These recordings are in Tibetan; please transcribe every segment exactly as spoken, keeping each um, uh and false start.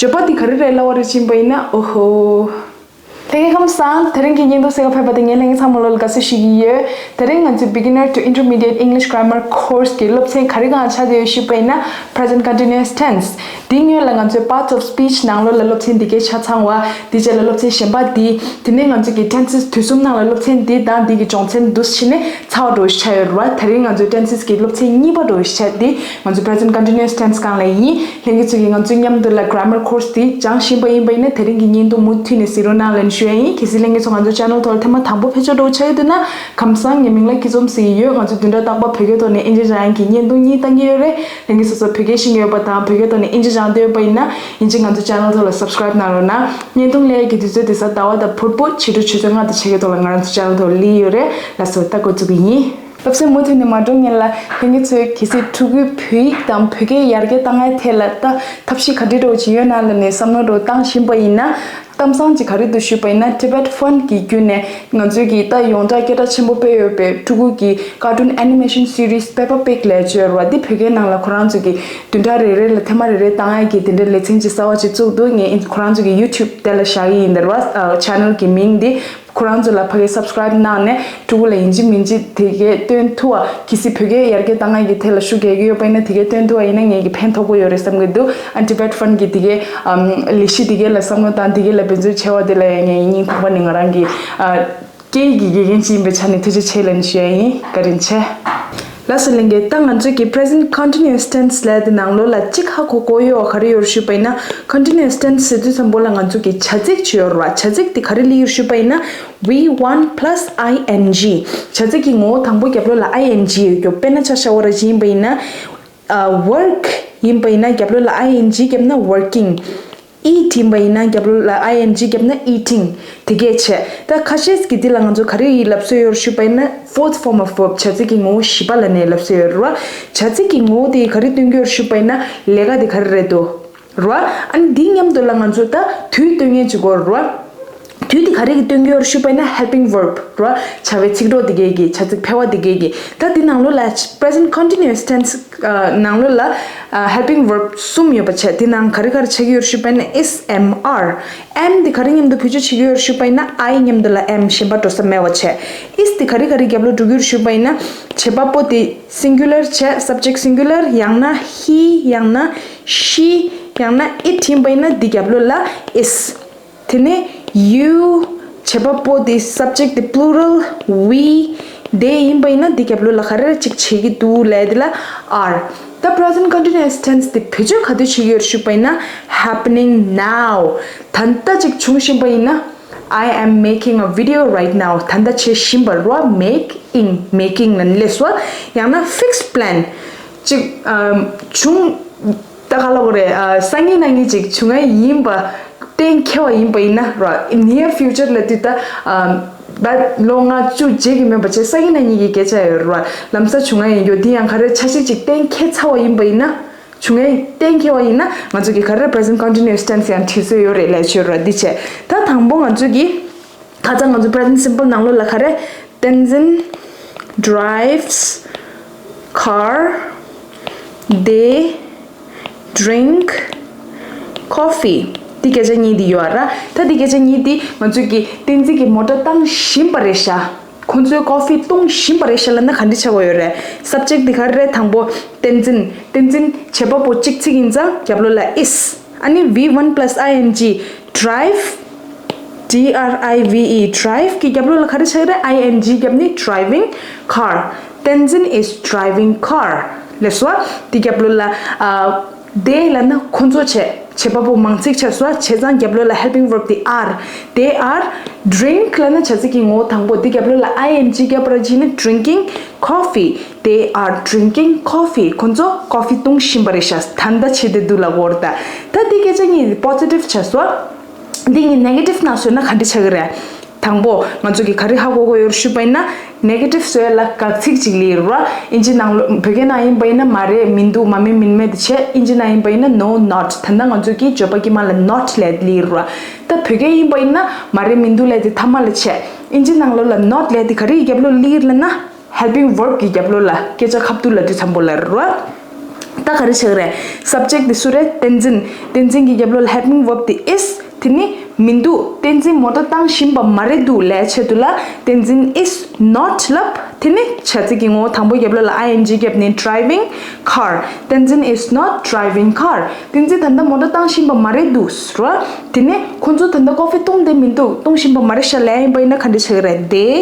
བརྗོད་པ་འདི་ག་རེ་རེད་ལབ་པ་རེད་ཅེས་པ་ཡིན་ན། ཨོ་ཧོ། ལྷན་རྒྱས་ཁམས་བཟང་། དེ་རིང་གི་བརྙན་ཐུང་གཟིགས་ག་ཕེབས་པ་དང་ངའི་ལྷན་རྒྱས་ཚང་མ་ལོ་ལ་དགའ་བསུ་ཞུ་གི་ཡོད། དེ་རིང་ང་ཚོའི་Beginner to Intermediate English Grammar Course གི་སློབ་ཚན་ག་རེ་གང་ཆགས་བསྡད་ཡོད་ཞུས་པ་ཡིན་ན། Present Continuous Tense། དེའི་སྔོན་ལ་ང་ཚོའི་Parts of Speech ནང་ལོགས་ལ་སློབ་ཚན་འདི་གའི་ཆ་ཚང་བ། དེ་རྗེས་ལ་སློབ་ཚན་གཞན་པ་འདི། དེ་ནས་ང་ཚོ་གི་Tenses དུས་གསུམ་ནང་ལ་སློབ་ཚན་འདི་དང་འདི་གི་སྦྱོང་ཚན་འདུས་ཕྱིན་ནས་ཚར་བ་འདྲ་བོ་ཞིག་ཆགས་ཡོད་རེད་བ། དེ་རིང་ང་ཚོའི་Tenses གི་སློབ་ཚན་གཉིས་པ་འདྲ་བོ་ཞིག་ཆགས་འདི་ང་ཚོ་Present Continuous Tense སྒང་ལ་ཡིན། ལྷན་རྒྱས་ཚོ་གིས་ང་ཚོའི་མཉམ་དུ་ལ་Grammar Course འདི་སྦྱང་བཞིན་པ་ཡིན་པ་ཡིན་ན། དེ་རིང་གི་བརྙན་ཐུང་མུ་མཐུད་ནས་གཟིགས་རོགས་གནང་ལབ་ནས་ཞུ་ཡ་ཡིན། གལ་སྲིད་ལྷན་རྒྱས་ཚོ་ང་ཚོ་Channel ཐོག་ལ་ཐེངས་མ་དང་པོ་ཕེབས་ཆོག་འདྲ་བོ་ཆགས་ཡོད་འདུག་ན། ཁམས་བཟང་། ངའི་མིང་ལ་སྐྱིད་འཛོམས་ཟེར་གྱི་ཡོད། ང་ཚོ་བདུན་ཕྲག་རྟག་པར་བོད་སྐད་ཐོག་ནས་ཨིན་ཇི་སྦྱང་ཡག་གི་བརྙན་ཐུང་གཉིས་བཏང་གི་ཡོད་རེད། ལྷན་རྒྱས་སོ་སོ་བོད་སྐད་ཤེས་ཀྱི་ཡོད་པ་དང་བོད་སྐད་ཐོག་ནས་ཨིན་ཇི་སྦྱང་འདོད་ཡོད་པ་ཡིན་ན། ཡིན་གཅིག་ང་ཚོ་Channel ཐོག་ལ་Subscribe གནང་རོགས་གནང་། བརྙན་ཐུང་སླེབས་ཡག་གི་དུས་ཚོད་དེ་གཟའ་ཟླ་བ་དང་ཕུར་བུ་ཕྱི་དྲོ་ཆུ་ཚོད་ལྔ་དང་ཕྱེད་ཀའི་ཐོག་ལ་ང་རང་ཚོ་Channel ཐོག་ལ་སླེབས་ཡོད་རེད། ལགས་སོ། ད་འགོ་བཙུགས་ཀྱི་ཡིན། སློབ་ཚན་མུ་མཐུད་ནས་མ་འགྲོ་སྔོན་ལ་ལྷན་རྒྱས་ཚོས་གལ་སྲིད་ཕྲུ་གུའི་བོད་ཡིག་དང་བོད་སྐད་ཡར་རྒྱས་བཏང་ཡག་ཐད་ལ་ད་ཐབས་ཤེས་ག་འདྲ་འདྲ་བོ་ཅིག་ཡོད་ན་ལབ་ནས་བསམ་བློ་འདྲ་བོ་བཏང་བཞིན་པ་ཡིན་ན། གཏམ་བཟང་ཅིག་ག་རེ་འདུག་ཞུས་པ་ཡིན་ན། Tibet Fund གི་བརྒྱུད་ནས་ང་ཚོའི་གི་ད་ཡོངས་གྲགས་སྐད་གྲགས་ཆེན་པོ་དཔེ་ཡོད་པའི་ཕྲུ་གུ་གི་Cartoon Animation Series Peppa Pig ལབ་ཅིག་ཡོད་རེད་བ། འདི་བོད་སྐད་ནང་ལ་ཁོ་རང་ཚོ་གི་བདུན་ཕྲག་རེ་རེ་ལ་ཐེངས་མ་རེ་རེ་བཏང་ཡག་གི་དེ་འདྲའི་ལེ་ཚན་ཅིག་གསར་པ་ཅིག་བཙུགས་འདུག་ངས་ཁོ་རང་ཚོ་གི་YouTube དེ་ལ་བཞག་གི་ཡིན། འདི་རེད་བ། Channel གི་མིང་འདི། ཁོ་རང་ཚོ་ལ་ཕ་གིར་Subscribe གནང་ནས་ཕྲུ་གུ་ལ་ཡིན་གཅིག་མིན་གཅིག་དེ་གའི་སྟོན་ཐུབ་པ། གལ་སྲིད་བོད་སྐད་ཡར་རྒྱས་བཏང་ཡག་གི་ཐད་ལ་ཤུགས་རྒྱག་གི་ཡོད་པ་ཡིན་ན། དེ་གའི་སྟོན་ཐུབ་པ་ཡིན་ན་ངེད་ཀྱི་ཕན་ཐོགས་པོ་ཡོད་རེད་བསམ་གྱི་འདུག་ཨ། Tibet Fund གི་དེ་གའི་ཨམ། ལས་གཞི་དེ་གའི་ལ་བསམ་བློ་བཏང་། དེ་གའི་ལ་འབད་བརྩོན་བྱས་པ་དེ་ལ་ཡང་ངས་སྙིང་ཐག་པ་ནས་ང་རང་གི་ཨ། སྐད་ཡིག་གི་དགེ་རྒན་ཅིག་ཡིན་པའི་ཆ་ནས་ཐུགས་རྗེ་ཆེ་ལབ་ནས་ཞུ་ཡ་ཡིན། བཀའ་དྲིན་ཆེ། ལགས་སོ་ལྷན་རྒྱས། ད་ང་ཚོས་ཀྱི་Present Continuous Tense ལབ་དེ་ནང་ལོགས་ལ་གཅིག་ཧ་གོ་གོ་ཡོད་པ་ག་རེ་ཡོད་ཞུས་པ་ཡིན་ན། Continuous Tense ཟེར་དུས་ཙམ་པོ་ལ་ང་ཚོ་གི་བྱ་ཚིག་ཅིག་ཡོད་རེད་བ། བྱ་ཚིག་དེ་ག་རེ་སླེབས་ཡོད་ཞུས་པ་ཡིན་ན། V one plus I N G། བྱ་ཚིག་གི་ངོ་བོ་དང་པོ་རྒྱབ་ལོགས་ལ་I N G ཡོད་རྒྱུ། དཔེར་ན་ཆ་བཞག་པ་ར་ཅིག་ཡིན་པ་ཡིན་ན། ཨ། Work ཡིན་པ་ཡིན་ན་རྒྱབ་ལོགས་ལ་I N G བརྒྱབ་ན་working། Eat ཡིན་པ་ཡིན་ན་རྒྱབ་ལོགས་ལ་I N G བརྒྱབ་ན་eating། དེ་གས་བྱས། ད་ཁ་ཤས་ཀྱིས་འདི་ལ་ང་ཚོ་ག་རེ་ཡི་ལབ་སྲོལ་ཡོད་ཞུས་པ་ཡིན་ན། Fourth form of verb བྱ་ཚིག་གི་ངོ་བོ་བཞི་པ་ལབ་ནས་ལབ་སྲོལ་ཡོད་རེད་བ། བྱ་ཚིག་གི་ངོ་བོ་དེ་ག་རེ་སྟོན་གྱི་ཡོད་ཞུས་པ་ཡིན་ན། ལས་ཀ་དེ་ག་རེ་རེད་འདུག་རེད་བ། ཨ་ནི་འདིའི་མཉམ་དུ་ལ་ང་ཚོ་ད་དུས་སྟོན་མཁན་ཅིག་དགོས་རེད་བ། དུས་དེ་ག་རེ་གི་སྟོན་གྱི་ཡོད་ཞུས་པ་ཡིན་ན་helping verb རེད་བ། བྱ་བའི་ཚིག་གྲོགས་དེ་གས་ཀྱི། བྱ་ཚིག་ཕལ་པ་དེ་གས་ཀྱི། ད་འདི་ནང་ལོགས་ལ་Present Continuous Tense ནང་ལོགས་ལ་helping verb གསུམ་ཡོད་པ་བྱས། དེ་ནང་ག་རེ་ག་རེ་ཆགས་ཀྱི་ཡོད་ཞུས་པ་ཡིན་ན། Is། Am། Are། Am དེ་ག་རེ་མཉམ་དུ་བེད་སྤྱོད་བྱེད་ཀྱི་ཡོད་ཞུས་པ་ཡིན་ན། I མཉམ་དུ་ལ་am། གཞན་པ་འགྲོ་ས་མེད་པ་བྱས། Is དེ་ག་རེ་ག་རེ་རྒྱབ་ལོགས་འགྲོ་གི་ཡོད་ཞུས་པ་ཡིན་ན། བྱེད་པ་པོ་དེ་singular བྱས། Subject singular། ཡང་ན་he། ཡང་ན་she། ཡང་ན་it ཡིན་པ་ཡིན་ན་འདི་རྒྱབ་ལོགས་ལ་is། དེ་ནས་you། བྱེད་པ་པོ་དེ་subject དེ་plural། We། They ཡིན་པ་ཡིན་ན་འདི་རྒྱབ་ལོགས་ལ་ག་རེ་ཅིག་བྱེད་ཀྱི་འདུག་ལབ་དེ་ལ་are། ད་Present Continuous Tense དེ་བེད་སྤྱོད་ག་དུས་བྱེད་ཀྱི་ཡོད་ཞུས་པ་ཡིན་ན། Happening now། ད་ལྟ་ཅིག་བྱུང་བཞིན་པ་ཡིན་ན། I am making a video right now། ད་ལྟ་བྱེད་བཞིན་པ་རེད་བ། Making། Making ལབ་ནས་སླེབས་སོང་། ཡང་ན་fixed plan ཅིག་ཨམ། བྱུང་། ད་ག་ལབ་དགོས་རེད། ཨ། སང་ཉིན་གནངས་ཉིན་ཅིག་བྱུང་ཡ་ཡིན་པ་གཏན་འཁེལ་བ་ཡིན་པ་ཡིན་ན་ར། Near future ལབ་དུས་ད། ཨ། ད་ལོ་ལྔ་བཅུ་རྗེས་ཀྱི་མིན་པ་བྱས། སང་ཉིན་གནངས་ཉིན་གྱི་སྐད་ཆ་ཡོད་ར། ལམ་སང་བྱུང་ཡ་ཡིན་རྒྱུ། དེ་ཡང་ག་རེ་འཆར་གཞི་ཅིག་གཏན་འཁེལ་ཚར་བ་ཡིན་པ་ཡིན་ན། བྱུང་ཡ་གཏན་འཁེལ་བ་ཡིན་ན་ང་ཚོ་གི་ག་རེ་Present Continuous Tense ཡང་བྲིས་སྲོལ་ཡོད་རེད་ལབ་ཆོག་ར། འདི་བྱས། ད་དང་པོ་ང་ཚོ་གི་ཁ་སང་ང་ཚོ་Present Simple ནང་ལོགས་ལ་ག་རེ། Tenzin drives car། They drink coffee། འདི་སྐད་ཆ་གཉིས་འདི་ཡོད་ར། ད་འདི་སྐད་ཆ་གཉིས་འདི་ང་ཚོས་ཀྱི་བསྟན་འཛིན་གྱིས་མོ་ཊ་བཏང་བཞིན་པ་རེད་ཤག་ཁོང་ཚོས་coffee བཏུང་བཞིན་པ་རེད་ཤག་ལབ་ན་ག་འདྲ་ཆགས་ཀྱི་ཡོད་རེད། Subject འདི་ག་རེ་རེད། དང་པོ་བསྟན་འཛིན། བསྟན་འཛིན་བྱེད་པ་པོ་གཅིག་ཚིག་ཡིན་ཙང་རྒྱབ་ལོགས་ལ་is། ཨ་ནི་V one plus I N G drive། D R I V E drive གི་རྒྱབ་ལོགས་ལ་ག་རེ་ཆགས་རེད། I N G བརྒྱབ་ནི་driving car། Tenzin is driving car ལབ་སོང་། དེ་རྒྱབ་ལོགས་ལ་ཨ། They ལབ་ན་ཁོ་ཚོ་བྱས། བྱེད་པ་པོ་མང་ཚིག་ཆགས་སོང་། བྱས་ཙང་རྒྱབ་ལོགས་ལ་helping verb དེ་are། They are། Drink ལབ་ན་བྱ་ཚིག་གི་ངོ་བོ་དང་པོ། དེ་རྒྱབ་ལོགས་ལ་I N G བརྒྱབ་པ་ར་བྱས་ནི་drinking coffee། They are drinking coffee། ཁོ་ཚོ་coffee བཏུང་བཞིན་པ་རེད་ཤག་ད་ལྟ་བྱེད་བསྡད་འདུག་ལབ་དགོས་རེད་ད། ད་དེ་སྐད་ཆ་གཉིས་positive ཆགས་སོང་། འདི་གཉིས་negative ནང་བཟོས་ན་ག་འདྲ་ཆགས་ཀྱི་རེད། དང་པོ་ང་ཚོ་གིས་ག་རེ་ཧ་གོ་དགོས་ཡོད་ཞུས་པ་ཡིན་ན། Negative བཟོས་ལ་དགག་ཚིག་ཅིག་སླེབས་རེད་བ། ཨིན་ཇི་ནང་ལོ་བོད་སྐད་ནང་ཡིན་པ་ཡིན་ན་མ་རེད། མི་འདུག་མ་མིན་མིན་མེད་དེ་བྱས། ཨིན་ཇི་ནང་ཡིན་པ་ཡིན་ན་no not། ད་ལྟ་ང་ཚོ་གིས་བརྗོད་པ་དཀྱིལ་མ་ལ་not ལབ་དེ་སླེབས་རེད་བ། ད་བོད་སྐད་ཡིན་པ་ཡིན་ན་མ་རེད་མི་འདུག་ལབ་དེ་ཐ་མ་ལ་བྱས། ཨིན་ཇི་ནང་ལོགས་ལ་not ལབ་དེ་ག་རེ་ཡི་རྒྱབ་ལོགས་སླེབས་ལབ་ན། Helping verb གི་རྒྱབ་ལོགས་ལ་སྐད་ཆ་ཁ་བསྡུ་ལབ་དུས་ཙམ་པོ་ལ་རེད་བ། ད་ ད་ག་རེ་བྱེད་ཀྱི་རེད། subject དེ་སུ་རེད། བསྟན་འཛིན། བསྟན་འཛིན་གྱི་རྒྱབ་ལོགས་ལ་helping verb དེ་is དེ་ནི་མི་འདུག་བསྟན་འཛིན་མོ་ཊ་བཏང་བཞིན་པ་མ་རེད་འདུག་ལབ་ཡ་ཆེད་དུ་ལ། བསྟན་འཛིན is not ལབ། དེ་ནི་བྱ་ཚིག་གི་ངོ་བོ་དང་པོ་རྒྱབ་ལོགས་ལ་ing བརྒྱབ་ནས་driving car། བསྟན་འཛིན is not driving car། བསྟན་འཛིན་ད་ལྟ་མོ་ཊ་བཏང་བཞིན་པ་མ་རེད་འདུག་ར། དེ་ནི་ཁོ་ཚོ་ད་ལྟ་ཀོ་ཧྥི་བཏུང་བསྡད་མི་འདུག་བཏུང་བཞིན་པ་མ་རེད་ཤག་ལབ་ཡ་ཡིན་པ་ཡིན་ན་ག་འདྲ་བྱེད་ཀྱི་རེད། They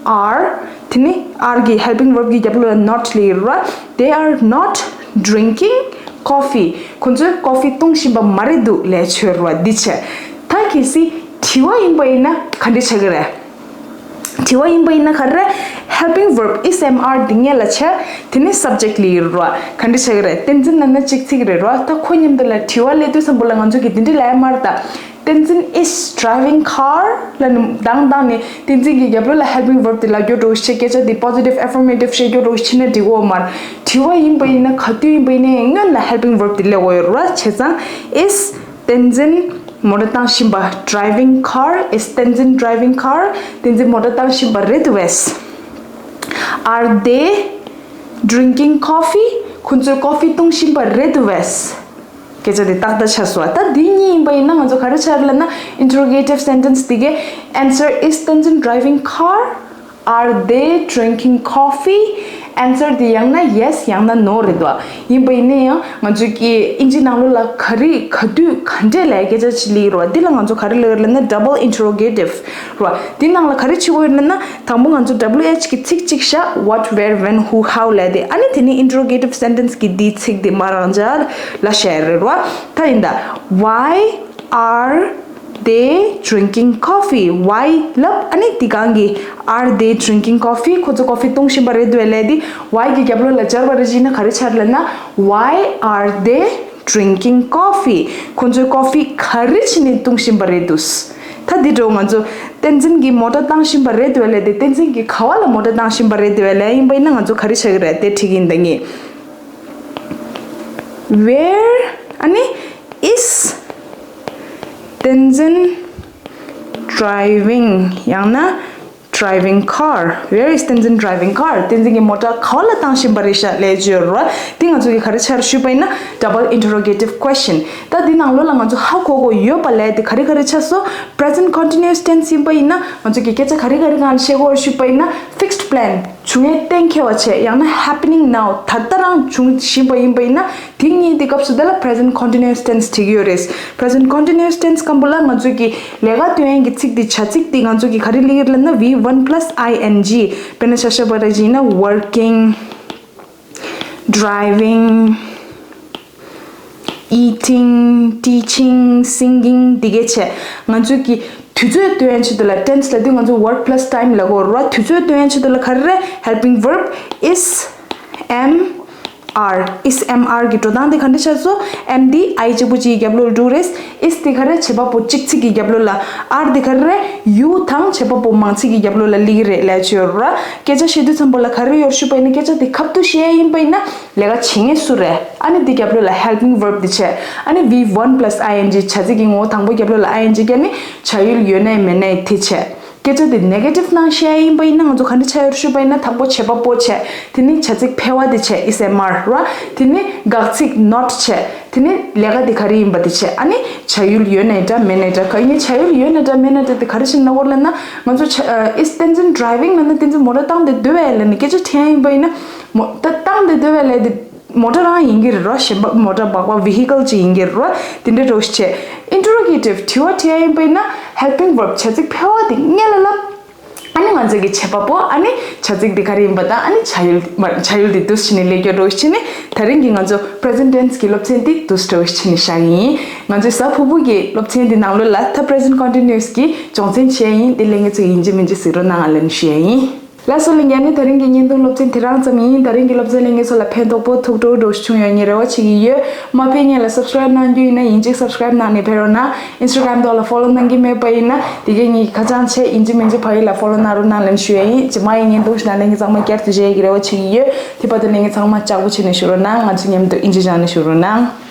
are དེ་ནི་are གི་helping verb གི་རྒྱབ་ལོགས་ལ་not ལབ་ཡོད་ར། They are not drinking coffee། ཁོ་ཚོས་ཀོ་ཧྥི་བཏུང་བཞིན་པ་མ་རེད་འདུག་ལབ་ཡ་ཆེད་དུ་ར། འདི་བྱས། ད་གལ་སྲིད་དྲི་བ་ཡིན་པ་ཡིན་ན་ག་འདྲ་བྱེད་ཀྱི་རེད། དྲི་བ་ཡིན་པ་ཡིན་ན་ག་རེ། helping verb is am are འདི་སྔོན་ལ་བྱས། དེ་ནི་subject ལབ་ཡོད་ར། ག་འདྲ་བྱེད་ཀྱི་རེད། བསྟན་འཛིན་ལབ་ན་གཅིག་ཚིག་རེད་ར། ད་ཁོ་མཉམ་དུ་ལ་དྲི་བ་སླེབས་དུས་ཙམ་པོ་ལ་ང་ཚོ་གིས་འདི་འདྲ་ལབ་ཡ་མ་རེད་ད། བསྟན་འཛིན is driving car ལབ་ནས་མདང་བཏང་ནས་བསྟན་འཛིན་གྱི་རྒྱབ་ལོགས་ལ་helping verb དེ་ལབ་རྒྱུ་འདྲ་བོ་ཞིག་བྱས། སྐད་ཆ་དེ་positive affirmative བཤད་རྒྱུ་འདྲ་བོ་ཞིག་བྱས་ན་འགྲིག་གི་ཡོད་མ་རེད། དྲི་བ་ཡིན་པ་ཡིན་ན་ག་དུས་ཡིན་པ་ཡིན་ནའི་སྔོན་ལ་helping verb དེ་སླེབས་དགོས་ཡོད་རེད་བ། བྱས་ཙང་is བསྟན་འཛིན་མོ་ཊ་བཏང་བཞིན་པ། driving car is བསྟན་འཛིན་driving car བསྟན་འཛིན་མོ་ཊ་བཏང་བཞིན་པ་རེད་འདུག་བས། Are they drinking coffee? ཁོ་ཚོས་ཀོ་ཧྥི་བཏུང་བཞིན་པ་རེད་འདུག་བས། སྐད་ཆ་དེ་ཏག་ཏག་ཆགས་སོང་བ། ད་འདི་གཉིས་ཡིན་པ་ཡིན་ན་ང་ཚོ་ག་རེ་ཆགས་རེད་ལབ་ན། interrogative sentence དེ་གའི་answer is བསྟན་འཛིན་driving car? Are they drinking coffee? answer དེ་ཡང་ན་yes ཡང་ན་no རེད་དོ། ཡིན་པ་ཡིན་ན་ཡང་ང་ཚོ་གི་ཨིན་ཇི་ནང་ལོགས་ལ་ག་རེ་ག་དུས་ག་འདྲས་ལབ་སྐད་ཆ་ཅིག་སླེབས་ཀྱི་རེད་བ། འདི་ལ་ང་ཚོ་ག་རེ་ལབ་ཀྱི་རེད་ལབ་ན་double interrogative རེད་བ། འདི་ནང་ལ་ག་རེ་བྱེད་དགོས་ཡོད་ལབ་ན། དང་པོ་ང་ཚོ་W H གི་ཚིག་གཅིག་བཞག what where when who how ལབ་དེ། ཨ་ནི་དེ་ནི་interrogative sentence གི་འདིའི་ཚིག་དེ་མར་རང་འཇགས་ལ་བཞག་ཡ་རེད་རོ། ད་ཡིན་ད། Why are they drinking coffee? Why ལབ། ཨ་ནི་དེ་གང་གི are they drinking coffee? ཁོ་ཚོ་ཀོ་ཧྥི་བཏུང་བཞིན་པ་རེད་འདུག་ལབ་དེ། Why གི་རྒྱབ་ལོགས་ལ་སྦྱར་བ་རེ་བྱས་ན་ག་རེ་ཆགས་ལབ་ན། Why are they drinking coffee? ཁོ་ཚོས་ཀོ་ཧྥི་ག་རེ་བྱས་ནས་བཏུང་བཞིན་པ་རེད་འདུག་ད་འདི་འདྲ་ང་ཚོ་བསྟན་འཛིན་གྱིས་མོ་ཊ་བཏང་བཞིན་པ་རེད་འདུག་ལབ་དེ། བསྟན་འཛིན་གྱིས་ག་བ་ལ་མོ་ཊ་བཏང་བཞིན་པ་རེད་འདུག་ལབ་ཡིན་པ་ཡིན་ན་ང་ཚོ་ག་རེ་བྱ་གི་རེད་དེ་འགྲིག་གི་ཡིན་ད་ངེས། Where ཨ་ནི་is བསྟན་འཛིན driving ཡང་ན driving car? Where is བསྟན་འཛིན་driving car? བསྟན་འཛིན་གྱིས་མོ་ཊ་ག་བ་ལ་བཏང་བཞིན་པ་རེད་ཤག་ལབ་བརྗོད་རོ། དེ་ང་ཚོ་གིས་ག་རེ་ཆགས་རེད་ཞུས་པ་ཡིན་ན་double interrogative question། ད་འདི་ནང་ལོགས་ལ་ང་ཚོ་ཧ་གོ་དགོས་ཡོད་པ་ལབ་དེ་ག་རེ་ག་རེ་ཆགས་སོང་། present continuous tense ཡིན་པ་ཡིན་ན་ང་ཚོ་གིས་སྐད་ཆ་ག་རེ་ག་རེ་གང་བཤད་དགོས་རེད་ཞུས་པ་ཡིན་ན་fixed plan བྱུང་ཡས་གཏན་འཁེལ་བ་བྱས། ཡང་ན་happening now ད་ལྟ་རང་བྱུང་བཞིན་པ་ཡིན་པ་ཡིན་ན། དེ་གཉིས་དེ་སྐབས་སུ་དེ་ལ་present continuous tense བྲིས་ཀྱི་ཡོད་རེད། present continuous tense སྐམ་པོ་ལ་ང་ཚོས་ཀྱི་ལས་ཀ་སྟོན་ཡན་གྱི་ཚིག་དེ་བྱ་ཚིག་དེ་ང་ཚོས་ཀྱི་ག་རེ་ལབ་ཀྱི་རེད་ལབ་ན་V one plus I N G། དཔེར་ན་ཆ་བཞག་པ་རེད་ཅེ་ན་working, driving, eating, teaching, singing འདི་གས་བྱས། ང་ཚོས་ཀྱི་དུས་ཚོད་སྟོན་ཡན་ཆེད་དུ་ལ་tense ལབ་དུས་ང་ཚོ་work plus time ལབ་ཀྱི་ཡོད་རེད་བ། དུས་ཚོད་སྟོན་ཡན་ཆེད་དུ་ལ་ག་རེ་རེད། helping verb is am are། is am are གི་འགྲོ་སྟངས་དེ་ག་འདྲ་ཆགས་སོང་། am དེ་I གཅིག་པོ་གཅིག་གི་རྒྱབ་ལོགས་ལ་འགྲོ་རེད། is དེ་ག་རེ་བྱེད་པ་པོ་གཅིག་ཚིག་གི་རྒྱབ་ལོགས་ལ། are དེ་ག་རེ་རེད། you དང་བྱེད་པ་པོ་མང་ཚིག་གི་རྒྱབ་ལོགས་ལ་སླེབས་ཀྱི་རེད་ལབ་ཀྱི་ཡོད་རེད་བ། སྐད་ཆ་བཤད་དུས་ཙམ་པོ་ལ་ག་རེ་ཡོད་ཞུས་པ་ཡིན་ན། སྐད་ཆ་དེ་ཁ་ཐུག་བཤད་ཡ་ཡིན་པ་ཡིན་ན་ལས་ཀ་བྱེད་མཁན་སུ་རེད། ཨ་ནི་དེ་རྒྱབ་ལོགས་ལ་helping verb དེ་བྱས། ཨ་ནི་V one plus I N G བྱ་ཚིག་གི་ངོ་བོ་དང་པོ་རྒྱབ་ལོགས་ལ་I N G བརྒྱབ་ནས་བྱ་ཡུལ་ཡོད་ནའི་མེད་ནའི་དེ་བྱས། སྐད་ཆ་དེ་negative ནང་བཤད་ཡ་ཡིན་པ་ཡིན་ན་ང་ཚོ་ག་འདྲ་ཆགས་ཡོད་ཞུས་པ་ཡིན་ན། དང་པོ་བྱེད་པ་པོ་བྱས། དེ་ནི་བྱ་ཚིག་ཕལ་བ་དེ་བྱས། is am are ར། དེ་ནི་དགག་ཚིག་not བྱས། དེ་ནི་ལས་ཀ་དེ་ག་རེ་ཡིན་པ་དེ་བྱས། ཨ་ནི་བྱ་ཡུལ་ཡོད་ནའི་འདྲ་མེད་ནའི་འདྲ། ག་ཡིན་ནའི་བྱ་ཡུལ་ཡོད་ནའི་འདྲ་མེད་ནའི་འདྲ་དེ་ག་རེ་བྱས་ནས་ལབ་ཀྱི་ཡོད་ལབ་ན། ང་ཚོ་བྱ་is བསྟན་འཛིན་driving ལབ་ན་བསྟན་འཛིན་མོ་ཊ་བཏང་སྟེ་སྡོད་པས་ལབ་ནས་སྐད་ཆ་དྲིས་ཡ་ཡིན་པ་ཡིན་ན། མོ་ད་བཏང་སྟེ་སྡོད་པས་ལབ་དེ། མོ་ཊ་རང་ཡིན་གྱི་རེད་རོ། གཞན་པ་མོ་ཊ་སྦག་སྦག་vehicle ཅིག་ཡིན་གྱི་རེད་རོ། དེ་འདྲ་འདྲ་བོ་ཞིག་བྱས། interrogative དྲི་བ་དྲིས་ཡ་ཡིན་པ་ཡིན་ན་helping verb བྱ་ཚིག་ཕལ་བ་དེ་སྔོན་ལ་ལབ། ཨ་ནི་ང་ཚོ་གི་བྱེད་པ་པོ། ཨ་ནི་བྱ་ཚིག་དེ་ག་རེ་ཡིན་པ་དང་། ཨ་ནི་བྱ་ཡུལ་མ་བྱ་ཡུལ་དེ་འདུག་སེ་བྱས་ནས་ལབ་རྒྱུ་འདྲ་བོ་ཞིག་བྱས་ནས། ད་རིང་གི་ང་ཚོ་present tense གི་སློབ་ཚན་དེ་འདུག་སེ་འདྲ་བོ་ཞིག་བྱས་ནས་བཞག་གི་ཡིན། ང་ཚོའི་གཟའ་ཕུར་བུ་གི་སློབ་ཚན་དེ་ནང་ལོགས་ལ་ད་present continuous གི་སྦྱོང་ཚན་བྱས་ཡིན། དེ་ལས་ངེད་ཚོ་ཡིན་གཅིག་མིན་གཅིག་གཟིགས་རོགས་གནང་ལབ་ནས་ཞུ་ཡ་ཡིན། ལགས་སོ། ལྷན་རྒྱས། ཨ་ནི་ད་རིང་གི་བརྙན་ཐུང་སློབ་ཚན་དེ་རང་ཙམ་ཡིན། ད་རིང་གི་སློབ་ཚན་ལ་ངེད་ཚོ་ལ་ཕན་ཐོགས་པོ་ཐུགས་སྤྲོ་འགྲོ་བྱུང་ཡོད་ངེས་རེ་བ་བྱེད་ཀྱི་ཡོད། མ་ཕེབས་སྔོན་ལ་subscribe གནང་རྒྱུ་ཡིན་ན་ཡིན་གཅིག་subscribe གནང་ནས་ཕེབས་རོགས་གནང་། Instagram ཐོག་ལ་follow གནང་གི་མེད་པ་ཡིན་ན་དེ་གའི་ངེད་ཀྱི་ཁ་བྱང་བྱས། ཡིན་གཅིག་མིན་གཅིག་ཕ་གི་ལ་follow གནང་རོགས་གནང་ལབ་ནས་ཞུ་ཡ་ཡིན། རྗེས་མ་ཡི་བརྙན་ཐུང་ཞིག་ནང་ལྷན་རྒྱས་ཚང་མ་བསྐྱར་དུ་མཇལ་ཡ་གི་རེ་བ་བྱེད་ཀྱི་ཡོད། དེ་བར་དུ་ལྷན་རྒྱས་ཚང་མ་ལྕགས་པོ་བྱས་ནས་བཞུགས་རོགས་གནང་། ང་ཚོ་མཉམ་དུ་ཨིན་ཇི་སྦྱངས་ནས་བཞུགས་རོགས་གནང་།